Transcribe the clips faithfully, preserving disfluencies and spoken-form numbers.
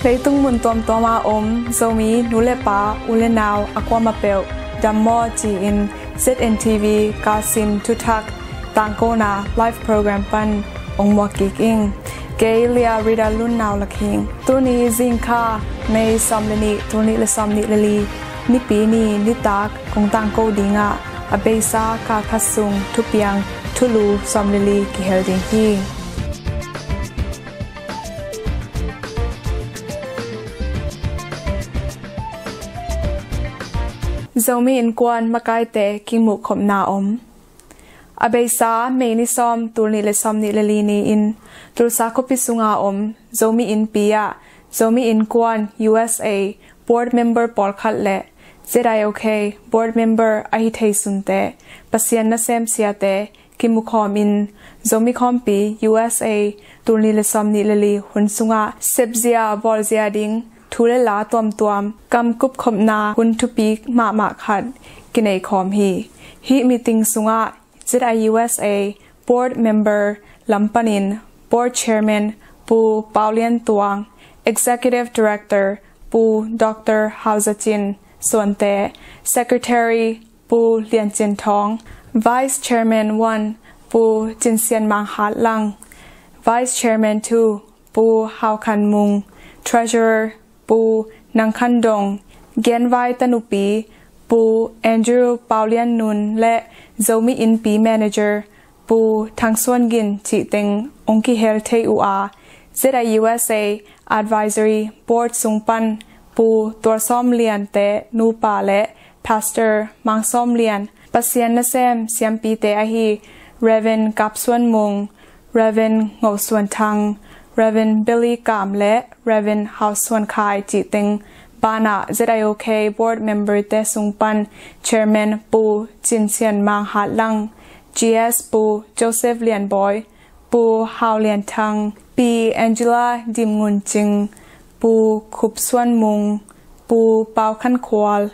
Leitung mun tuamtuam a om Zomi nu le pa, u le nau a kuamah peuh dam maw ci-in Z N T V Kalsim Thuthak tangkona live program pan ong muak kik ing. Kei Lia Rida Lun Nau Lak Hing. Tuni zingkha May sawm le nih, tul nih le sawm nih le li, Nipi ni nitak kong tangko dingah a beisa kal khat sung thupiang thulu sawm le li kihel ding hi. Zomi Innkuan makaite kimuhkhopna om. A beisa May ni sawm, tul nih le sawm nih le li ni-in Tulsa khuapi sunga om Zomi Innpi ah Zomi Innkuan U S A board member pawlkhat le Z I O K board member ahi thei sunte, Pasian nasem siate kimukhawmin Zomi Khawmpi U S A tul nih le sawm nih le li hun sungah sepzia bawlzia ding thu le la tuamtuam kam kupkhopna hun thupi mahmah khat kinei khawm hi. Hih meeting sungah Z I U S A board member lam panin board chairman Pu Pau Lian Tuang, executive director Pu Doctor Hau Za Cin Suante, secretary Pu Lian Cin Thawng, vice chairman one Pu Cin Sian Mang Hat Lang, vice chairman two Pu Hau Khan Mung, treasurer Pu Nang Khan Dong, genvai tanupi Pu Andrew Pau Lian Nun le Zomi Innpi manager Pu Thang Suan Gin cih teng ong kihel thei uh a, Z I U S A advisory board sung pan Pu Tual Sawm Lian te nupa le Pastor Mang Sawm Lian, Pasian nasem siampite ahi Reverend Kap Suan Mung, Reverend Ngo Suan Thang, Reverend Billy Kam le Reverend Hau Suan Khai cih teng banah Z I O K board member te sung pan chairman Pu Cin Sian Mang Hat Lang, G S Pu Joseph Lian Bawi, Pu Hau Lian Thang, Pi Angela Dim Ngun Cing, Pu Khup Suan Mung, Pu Pau Khan Khual,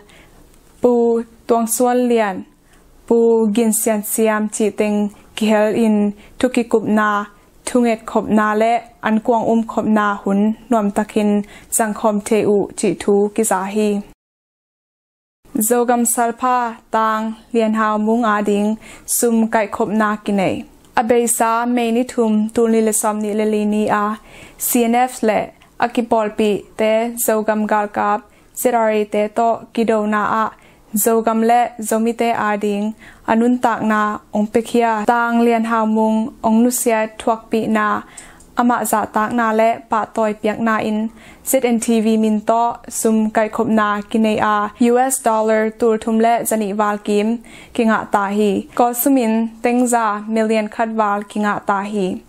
Pu Tuang Suan Lian, Pu Gin Sian Siam cih teng kihel in thukikupna, thunget khopna le ankuang um khopna hun nuamtakin zangkhawm thei uh cih thu kiza hi. Zogam Salpha Tang Lian Hau Mung ading sum kaihkhopna kinei. A beisa May ni thum, tul nih le sawm nih le li ni a C N F le a kipawlpihte Zogam galkap Z R A te tawh kidona ah Zogam le Zomite ading a nuntakna ong pekhia Tang Lian Hau Mung ong nusiat thuakpihna, amah zahtakna le pahtawi piakna in Z N T V min tawh sum kaihkhopna kinei a, U S dollar tul thum le zanih val kim kingah ta hi. Kawlsum in tengza million khat val kingah ta hi.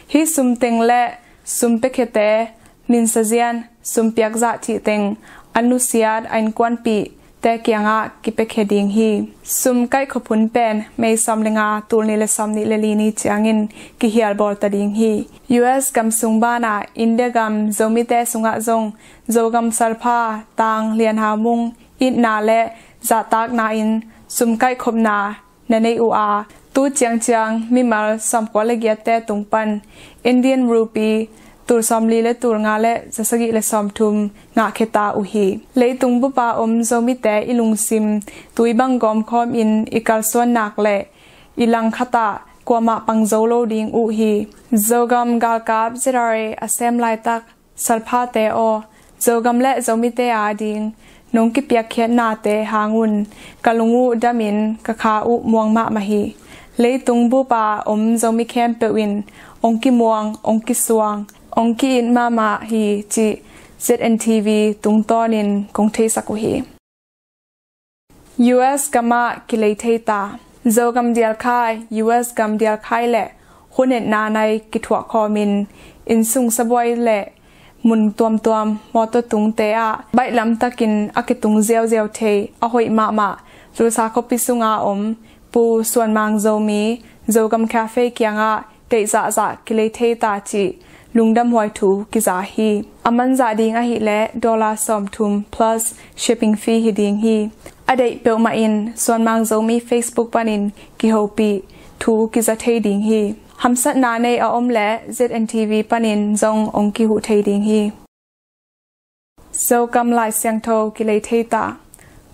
Hih sum teng le sum pekhiate min sazian, sum piakzah cih teng a nusiat a innkuanpihte kiangah kipekhia ding hi. Sum kaihkhop hun pen May sawm le nga, tul nih le sawm nih le li ni ciangin kihial bawl ta ding hi. U S gam sung banah India gam Zomite sungah zong Zogam Salpha Tang Lian Hau Mung itna le zahtakna in sum kaihkhopna na nei uh a, tu ciangciang mimal sawmkua le giatte tung pan Indian rupee tul sawmli le tul nga le zasagih le sawmthum ngahkhia ta uh hi. Leitung bupa om Zomite i lungsim tui bang gawmkhawm in i kalsuan nak le i langkhat ah kuamah pang zo lo ding uh hi. Zogam galkap Z R A a sem laitak Salphate aw, Zogam le Zomite ading nong kipiakkhiatnate hangun ka lung uh damin ka kha uh muang mahmah hi. Leitung bupa om Zomi khempeuh in ong kimuang, ong kisuang, ong ki-it mahmah hi cih Z N T V tungtawnin kong theisak uh hi. U S gamah kilei thei ta. Zogam dialkhai, U S gam dialkhai le hun etna nai kithuah khawmin innsung sabuai le mun tuamtuam mawtaw tungte ah baihlam takin a kitung ziauziau thei a hoih mahmah Tulsa khuapi sunga om Pu Suan Mang Zomi Zogam Cafe kiangah deih zahzah kilei thei ta cih lungdamhuai thu kiza hi. A manzah ding ahih leh dollar sawmthum plus shipping fee hi ding hi. A deih peuhmah in Suan Mang Zomi Facebook panin kihopih thu kiza thei ding hi. Hamsatna nei a om leh Z N T V panin zong ong kihuh thei ding hi. Zokam Lai Siangtho kilei thei ta.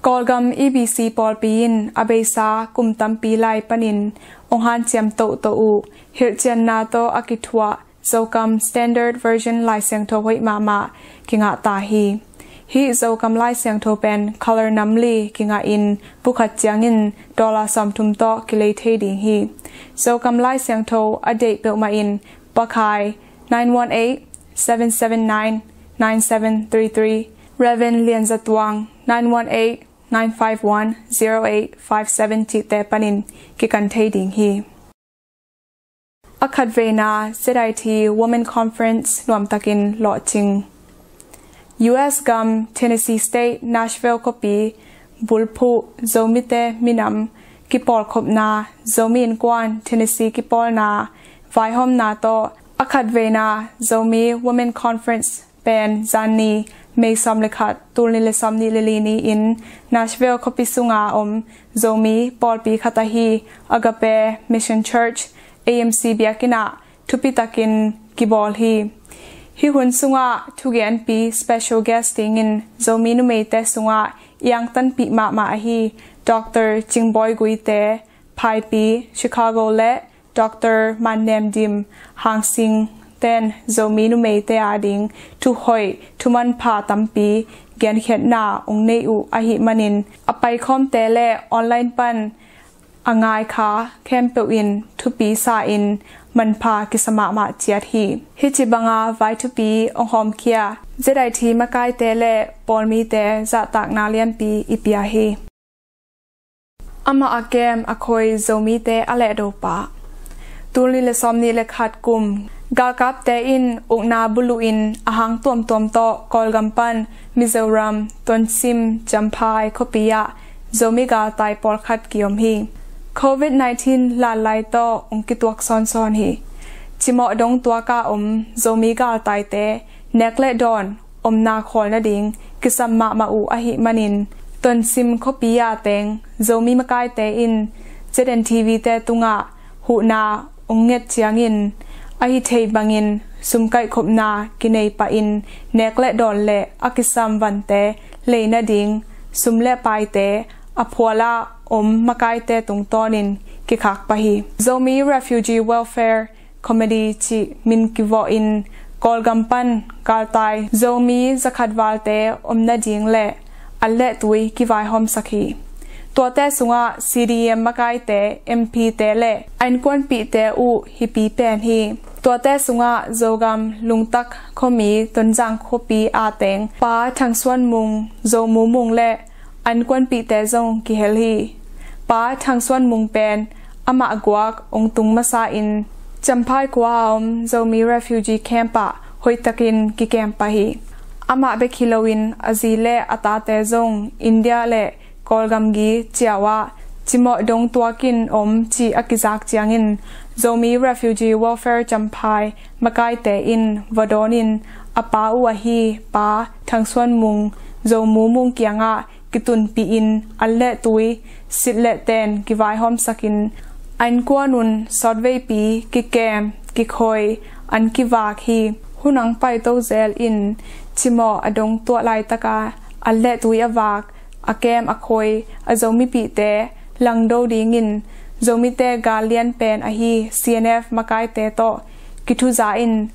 Kawlgam E B C pawlpi in a beisa kum tampi lai panin hong hanciam tohtoh uh hilhcianna tawh a kithuah Zokam Standard Version Lai Siangtho hoih mahmah kingah ta hi. Hih Zokam Lai Siangtho pen color nam li kingah in pukhat ciangin dollar sawmthum tawh kilei thei ding hi. Zokam Lai Siangtho a deih peuhmah in pakhai nine one eight, seven seven nine, nine seven three three, Reverend Lian Za Tuang nine one eight, nine five one, zero eight five seven cihte panin kikan thei ding hi. A khatveina Z I T Women Conference nuamtakin lawhcing. U S gam Tennessee State Nashville khuapi bulphuh Zomite minam kipawlkhopna, Zomi Innkuan Tennessee kipawlna vaihawmna tawh a khatveina Zomi Women Conference pen zanni May sawm le khat, tul nih le sawmnih le li ni-in Nashville khuapi sunga om Zomi pawlpi khat ahi Agape Mission Church, A M C biakinn ah thupitakin kibawl hi. Hih hun sungah thugenpi special guest dingin Zomi numeite sungah iangtanpih mahmah ahi Doctor Cingbawi Guite, Phaipi, Chicago le Doctor Mannem Dim, Hangsing ten Zomi numeite ading thuhoih thumanpha tampi genkhiatna hong nei uh ahih manin a paikhawmte le online pan a ngai kha khempeuh in thupi sa-in manpha kisa mahmah ciat hi. Hih ci banga vai thupi hong hawmkhia Z I T makaite le pawlmite zahtakna lianpi i pia hi. Amah a kem a khoi Zomite a lehdo pah. Tul nih le sawmnih le khat kum galkapte in ukna buluhin a hang tuamtuam tawh Kawlgam pan Mizoram, Tonsim, Champhai khuapi ah Zomi galtai pawlkhat kiom hi. Covid nineteen lat lai tawh hong kituak sawnsawn hi. Cimawh dong tuaka om Zomi galtaite nek le dawn omna khawl nading kisam mahmah uh ahih manin Tonsim khuapi ah teng Zomi makaite in Z N T V te tungah huhna hong nget ciangin ahi thei bangin sum kaihkhopna kinei pahin nek le dawn le a kisam vante lei nading sum le paite a phualah om makaite tungtawnin kikhak pah hi. Zomi Refugee Welfare Committee cih min kivawhin Kawlgam pan galtai Zomi zakhat valte om nading le an le tui kivaihawmsak hi. Tuate sungah C D M makaite, M P te le a innkuanpihte uh hipi pen hi. Tuate sungah Zogam Lungtak khuami Tonzang khuapi a teng Pa Thang Suan Mung, Zo Mu Mung le a innkuanpihte zong kihel hi. Pa Thang Suan Mung pen amah guak hong tung masa in Champhai khua a om Zomi refugee camp ah hoihtakin kikem pah hi. Amah bek hi loin a zi le a tate zong India le Kawlgam gi ciau ah cimawh dong tuakin om cih a kizak ciangin Zomi Refugee Welfare Champhai makaite in va dawnin a pa uh ahi Pa Thang Suan Mung, Zo Mu Mung kiangah kitunpihin an le tui, sit le ten kivaihawmsakin a innkuan un sawtveipi kikem, kikhoi, an kivak hi. Hun hong paito zel in cimawh a dong tuah laitaka an le tui a vak, a kem a khoi a Zomipihte langdo dingin Zomite gal lian pen ahi C N F makaite tawh kithuza in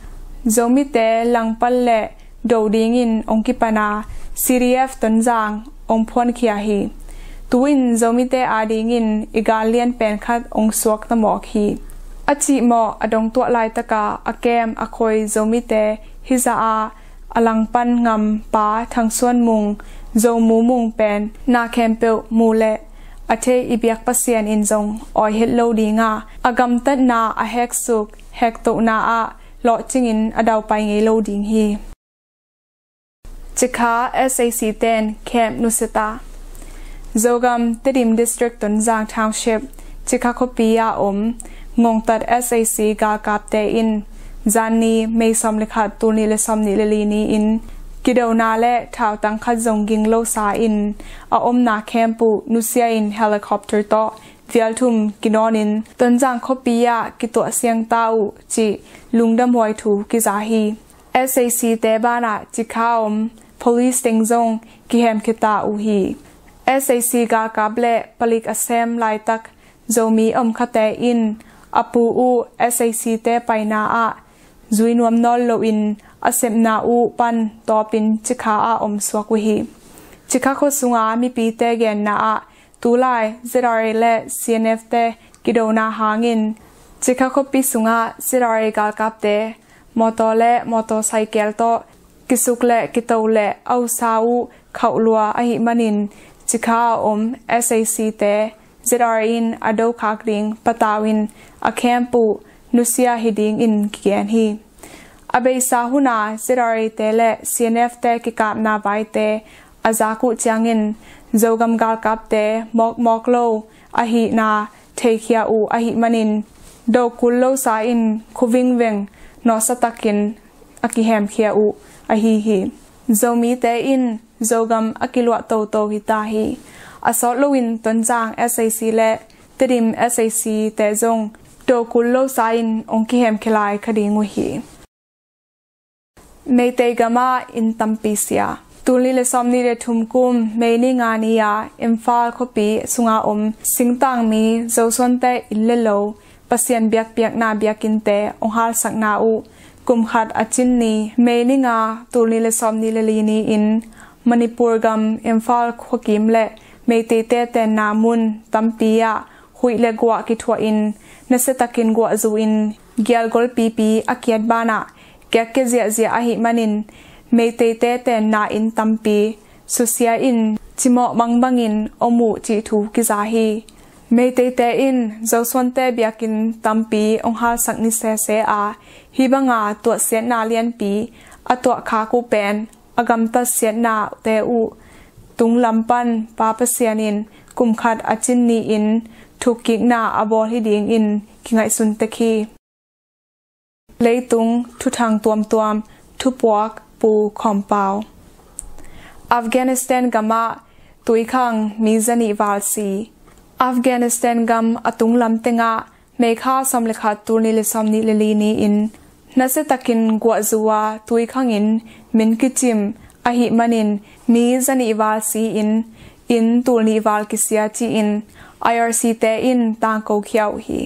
Zomite langpal le do dingin hong kipana C D F Tonzang hong phuankhia hi. Tu-in Zomite adingin i gal lian pen khat hong suak ta mawk hi. A cihmawh a dong tuah laitaka a kem a khoi Zomite hizah a a langpan ngam Pa Thang Suan Mung, Zo Mu Mung pen na khempeuh mu le a thei i biak Pasian in zong awi het lo dinga a gamtatna a heksuk hektohna ah lawhcingin a daupai ngei lo ding hi. Cikha S A C ten camp nusia ta. Zogam Tedim District Tonzang Township Cikha khuapi ah om Ngongtat S A C galkapte in zanni May sawm le khat, tul nih le sawmnih le li ni-in kidona le thautang khat zong ging lo sa in a omna camp uh nusia in helicopter tawh vial thum kinawnin Tonzang khuapi ah kituah siang ta uh cih lungdamhuai thu kiza hi. S A C te banah Cikha om police teng zong kihemkhia ta uh hi. SAC galkap le palik a sem laitak Zomi om khate in a pu uh SAC te paina ah zui nuam nawn loin a sepna uh pan tawpin Cikha ah om suak uh hi. Cikha khua sunga mipite genna ah tulai ZRA le CNF te kidona hangin Cikha khuapi sungah ZRA galkapte mawtaw le mawtaw saikel tawh kisuk le kito le a usa uh khauh lua ahih manin Cikha a om SAC te ZRA in a dokhak ding patau in a camp uh nusia hi dingin kigen hi. A beisa huna ZRA te le CNF te kikapna vaite a zak uh ciangin Zogam galkapte mawkmawk lo ahihna theikhia uh ahih manin do kul losa in khuvingveng nawhsa takin a kihemkhia uh ahi hi. Zomite in Zogam a kiluah toto hi ta hi. A sawt loin Tonzang SAC le Tedim SAC te zong do kul losa in ong kihemkhia lai kha ding uh hi. Meitei gamah inn tampi sia. Tulnih le sawmnih le thum kum May ni nga ni-a Imphal khuapi sunga om singtangmi Zosuante inn le lo Pasian biakpiakna biakinnte ong halsakna uh kum khat a cin ni May ni nga tulnih le sawmnih le li ni-in Manipur gam Imphal khuakim le Meiteite tenna mun tampi ah huih le guah kithuahin nasiatakin guahzu in gialgol pipi a kiat banah kiakkhe ziahziah ahih manin Meiteite tenna inn tampi susia in cimawh bangbangin om uh cih thu kiza hi. Meiteite in Zosuante biakinn tampi ong halsak ni sese a, hih banga tuahsiatna lianpi a tuahkhak uh pen a gamtat siatnate uh tunglam pan Pa Pasian in kum khat a cin ni-in thukkikna a bawl hi dingin kingaihsun tek hi. Leitung thuthang tuamtuam, thupuak Pu Khawm Pau. Afghanistan gamah tuikhang mi zanih val si. Afghanistan gam a tunglam tengah May kha sawm le khat tulnih le sawmnih le li ni-in nasiatakin guahzu a tuikhangin min kicim ahih manin mi zanih val si-in inn tulnih val kisia ci-in I R C te in tangko khia uh hi.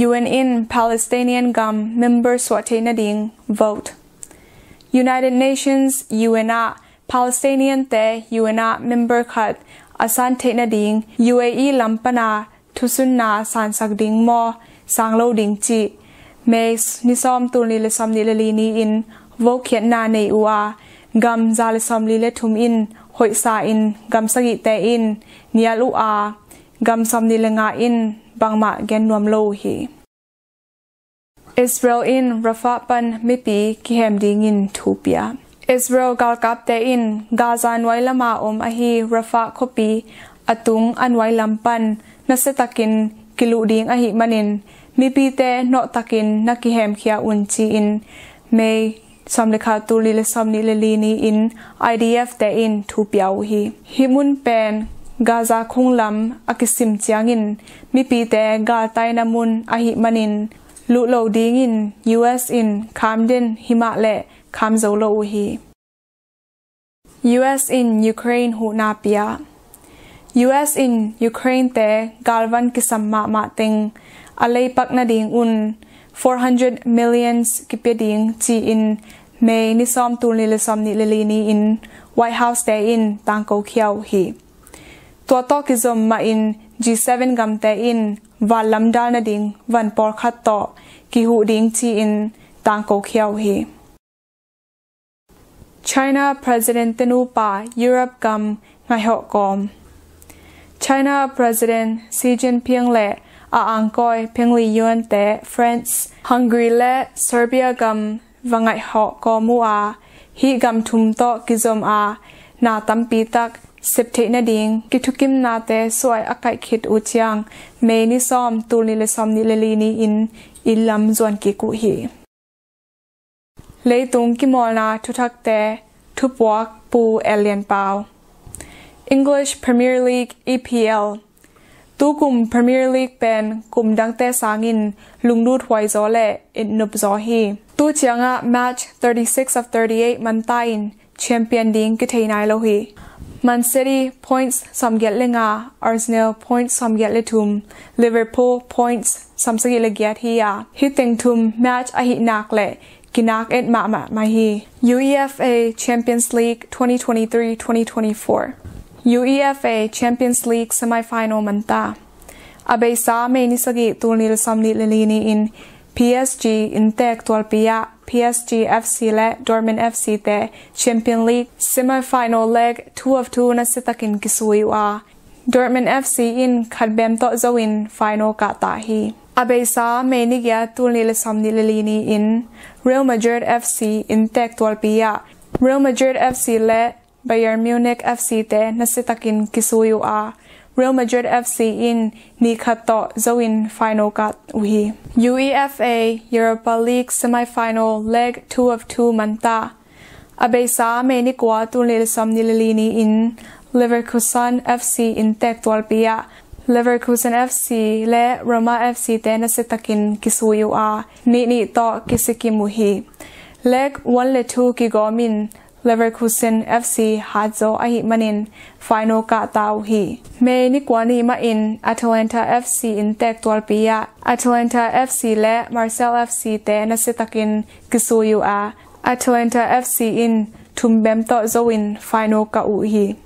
U N in Palestinian gam member suah theih nading vote. United Nations U N ah Palestinian te U N ah member khat a san theih nading U A E lam pana thusunna sansak ding maw sang lo ding cih May ni sawm tulnih le sawmnih le li ni-in vokhiatna nei uh a, gam za le sawmli le thum in hoihsa in gam sagihte in nial uh a, gam sawmnih le nga in bangmah gen nuam lo uh hi. Israel in Rafah pan mipi kihem dingin thu pia. Israel galkapte in Gaza nuai lama om ahi Rafah khuapi a tung a nuai lam pan nasiatakin kiluh ding ahih manin mipite nawhtakin na kihemkhia un ci-in May sawm le khat tulnih le sawmnih le li ni-in I D F te in thu pia uh hi. Hih mun pen Gaza khunglam a kisim ciangin mipite galtaina mun ahih manin luh lo dingin U S in kham den himah le kham zo lo uh hi. U S in Ukraine huhna pia. U S in Ukraine te galvan kisam mahmah teng a leipak nading un four hundred millions kipia ding ci-in May ni sawm tulnih le sawmnih le li ni-in White House te in tangko khia uh hi. Tua tawh kizom mahin G seven gamte in vanlam dal nading van pawlkhat tawh kihuh ding ci-in tangko khia uh hi. China President tenupa Europe gam ngaihawh kawm. China President Xi Jinping le a angkawi Peng Liyuan te France, Hungary le Serbia gam va ngaihawh kawm uh a, hih gam thum tawh kizom a na tampi tak sep theih nading kithukimnate suai a kaih khit uh ciang May ni sawm tulnih le sawmnih le li ni-in inn lam zuan kik uh hi. Leitung kimawlna thuthakte, thupuak Pu L Lian Pau. English Premier League, E P L. Tukum Premier League pen kum dangte sangin lunglut huai zaw le itnup zaw hi. Tu ciangah match thirty-six of thirty-eight man ta in champion ding kithei nai lo hi. Man City points sawmgiat le nga, Arsenal points sawmgiat le thum, Liverpool points sawmsagih le giat hi a, hih teng thum match ahih nak le kinak et mahmah mai hi. UEFA Champions League twenty twenty-three twenty twenty-four. UEFA Champions League semi-final man ta. A beisa May ni sagih, tul nih le sawmnih le li ni-in P S G inntek tualpi ah P S G F C le Dortmund F C te Champion League semi-final leg two of two nasiatakin kisui uh a, Dortmund F C in khat bem tawh zoin final kah ta hi. A beisa May ni giat, tul nih le sawmnih le li ni-in Real Madrid F C inntek tualpi ah Real Madrid F C le Bayern Munich F C te nasiatakin kisui uh a, Real Madrid F C in nih khat tawh zoin final kah uh hi. UEFA Europa League semi-final leg two of two man ta. A beisa May ni kua, tul nih le sawmnih le li ni-in Leverkusen F C inntek tualpi ah Leverkusen F C le Roma F C te nasiatakin kisui uh a, nih nih tawh kisikim uh hi. Leg one le two kigawmin Leverkusen F C hatzaw ahih manin final kah ta uh hi. May ni kua ni mahin Atalanta F C inntek tualpi ah Atalanta F C le Marseille F C te nasiatakin kisui uh a, Atalanta F C in thum bem tawh zoin final kah uh hi.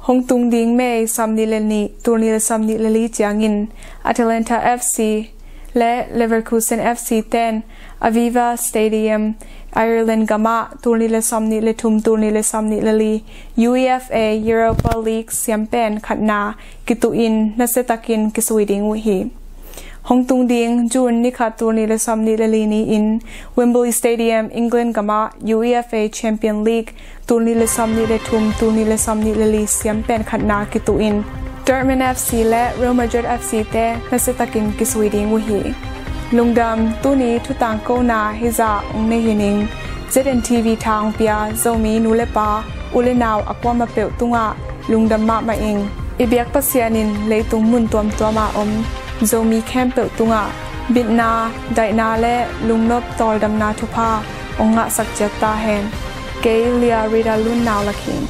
Hong tung ding May sawmnih le nih, tul nih le sawmnih le li ciangin Atalanta F C le Leverkusen F C ten Aviva Stadium, Ireland gamah tul nih le sawmnih le thum, tul nih le sawmnih le li UEFA Europa League siampen khatna kituhin nasiatakin kisui ding uh hi. Hong tung ding June ni khat, tul nih le sawmnih le li ni-in Wembley Stadium, England gamah UEFA Champion League tul nih le sawmnih le thum, tul nih le sawmnih le li siampen khatna kituhin Dortmund F C le Real Madrid F C te nasiatakin kisui ding uh hi. Lungdam, tuni thutang kona hizah hong nei hi ning. Z N T V tha hong pia Zomi nu le pa, u le nau a kuamah peuh tungah lungdam mahmah ing. I biak Pasian in leitung mun tuamtuamah om Zomi khempeuh tungah bitna, daihna le lungnop tawldamna thupha hong ngahsak ciat ta hen. Kei Lia Rita Lun Nau Lakhing.